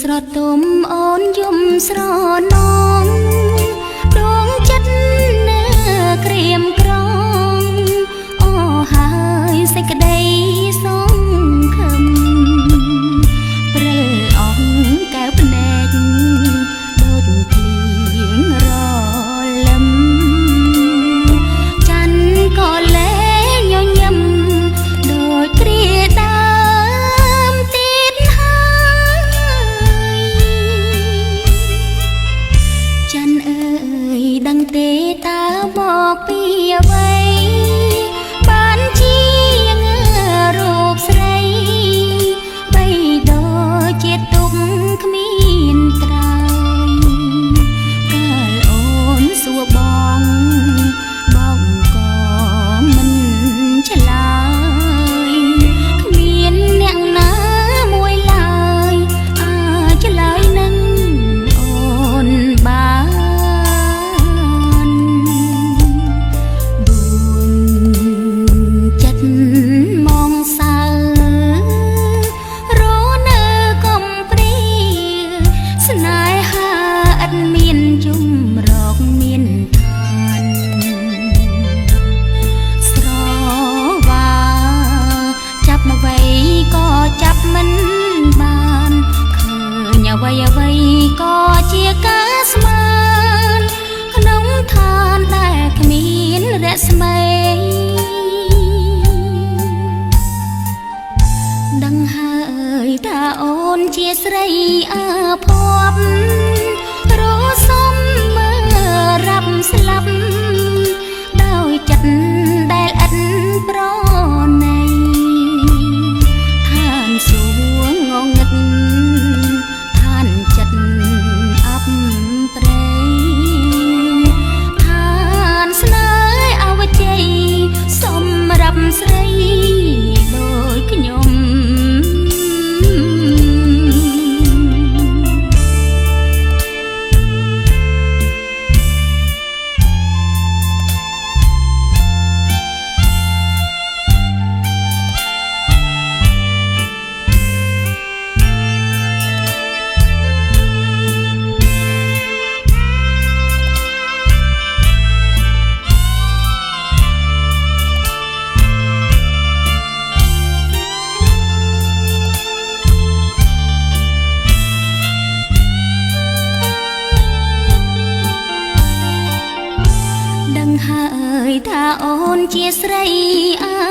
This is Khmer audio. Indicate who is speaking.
Speaker 1: ស្រទុំអូនយំស្រណងដួងចិត្តនៅក្រៀមក្រងអូហើយសេចក្តីសង្ឃឹមព្រិលអងកែវភ្នែកដូចភ្លៀងរលឹមច័ន្ទក៏លែងញញឹមដូចគ្រាដើមទៀតហើយច័ន្ទអើយដឹងទេតើមកពីអ្វីបានជាងរូបស្រីបីដូចជាទុកគ្មានត្រើយកាលអូនសួរបងបងក៏មិនឆ្លើយគ្មានអ្នកណាមួយឡើយអាចឆ្លើយនឹងអូនបានដួងចិត្តមងសៅរនៅកំព្រាស្នេហាឥតមានជំរកមានឋានស្រវ៉ាចាប់អ្វីក៏ចាប់មិនបានឃើញអ្វីអ្វីក៏ជាការស្មានក្នុងឋានដែលគ្មានរស្មីដឹងហើយថាអូនជាស្រីអាភពរសុំមើរាប់ស្លាប់ដោយចិត្តដែលឥតប្រណីឋានសួងងងឹតឋានចិត្តអបប្រៃឋានស្នេហ៍អវជ័យសម្រាប់ស្រីដូចខ្ញុំដឹងហើយថាអូនជាស្រីអា